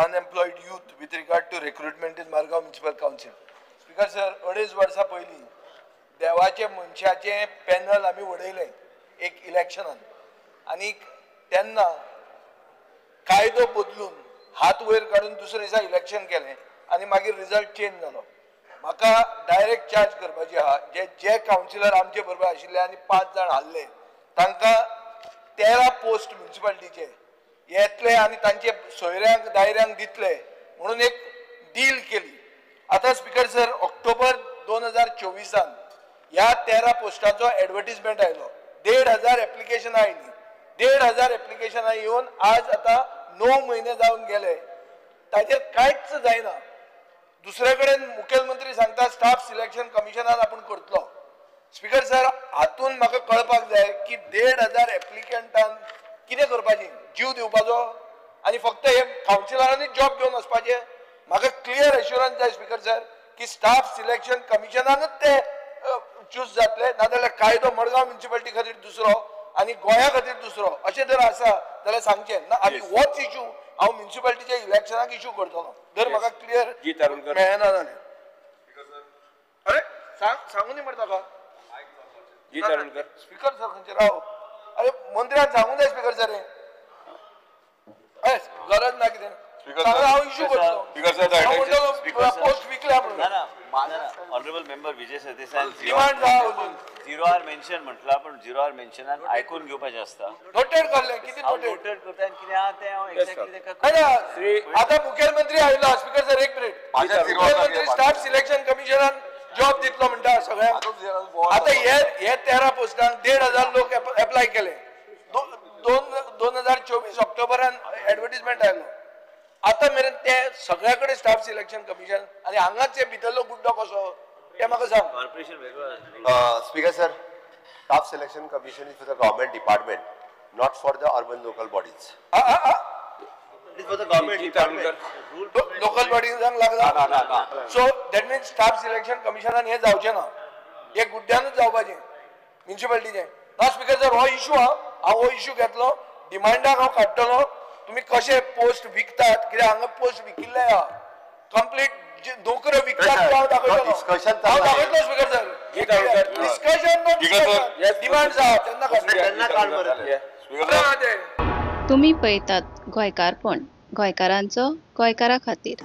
unemployed youth with regard to recruitment in Margao Municipal Council. Speaker sir, 2.5 वर्सां पयलीं देवाचे मनशाचें पॅनल आमी उडयलें एक इलेक्शनान आनी तेन्ना कायदो बदलून हात वयर काडून दुसरे दिसा इलेक्शन केलें आनी मागीर रिजल्ट चेंज जालो. म्हाका डायरेक्ट चार्ज करपाची आहा, जे जे कावन्सिलर आमचे बरोबर आशिल्ले आनी 5 जाण हारले तांकां 13 पोस्ट म्युनिसिपालिटीचे येतले आनी तांचे सोयऱ्यांक दायऱ्यांक दितले म्हणून एक डील केली. आतां स्पीकर सर, ऑक्टोबर 2024 ह्या 13 पोस्टांचो एडवर्टीजमेंट आयलो, 1500 एप्लिकेशनां आयलीं. 1500 एप्लिकेशनां येवन आज आतां 9 म्हयने जावन गेले, ताचेर कांयच जायना. दुसरे कडेन मुखेलमंत्री सांगता स्टाफ सिलेक्शन कमिशनान आपूण करतलो. स्पीकर सर, हातून म्हाका कळपाक जाय की 1500 एप्लिकंटान कितें करपाचें, जीव दिवपाचो आनी फक्त हे कावन्सिलरांनी जॉब घेवन वचपाचें? म्हाका क्लियर एश्युरन्स जाय स्पीकर सर की स्टाफ सिलेक्शन कमिशनानूच ते चूज जातले, नाजाल्यार कायदो मडगांव म्युनिसिपालिटी खातीर दुसरो आनी गोंया खातीर दुसरो अशें जर आसा जाल्यार सांगचें ना. आमी होच इशू हांव म्युनिसिपालिटीच्या इलेक्शनाक इशू करतलो जर म्हाका क्लियर मेळना जाल्यार. अरे सांगू न्ही मरे ताका स्पीकर सर खंयचे राव. अरे मंत्र्यान सांगू जाय स्पीकर सर, गरज ना कितें हांव इशू करतलो. पोस्ट विकल्या म्हणून honourable member Vijay Sardesai demand जाय. झिरो आर मेन्शन म्हटला, पण झिरो आर मेन्शनान आयकून घेवपाचें आसता. नोटेड करलें कितें नोटेड करता आनी कितें आहा तें हांव एक्झॅक्टली ताका. आतां मुखेलमंत्री आयलो स्पीकर सर, एक मिनीट. मुखेलमंत्री स्टाफ सिलेक्शन कमिशनान जॉब दितलो म्हणटा सगळ्यांक. आतां हे 13 पोस्टांक 1500 लोक एप्लाय केले. 2024 ऑक्टोबरान एडवर्टीजमेंट आयलो. आतां मेरेन ते सगळ्या कडेन स्टाफ सिलेक्शन कमिशन आनी हांगाच हे भितरलो गुड्डो कसो ते म्हाका सांग. Speaker sir, staff selection commission is for the government department, not for the urban local bodies. It is for the government department. Local बॉडीजांक लागना. So that means staff selection कमिशनान हें जावचें ना, हे गुड्ड्यानूच जावपाचें म्युनिसिपालिटीचें. ना स्पीकर सर, हो इशू आहा, हांव हो इशू घेतलो, डिमांडाक हांव काडटलो. तुमी कशे पोस्ट विकतात, कित्याक हांगा पोस्ट विकिल्ले आहा, कंप्लीट नोकऱ्यो विकतात हांव दाखयतलो. हांव दाखयतलो speaker sir. Discussion no discussion, demand आहा तेन्ना. तुमी पळयतात गोंयकारपण, गोंयकारांचो गोंयकारा खातीर.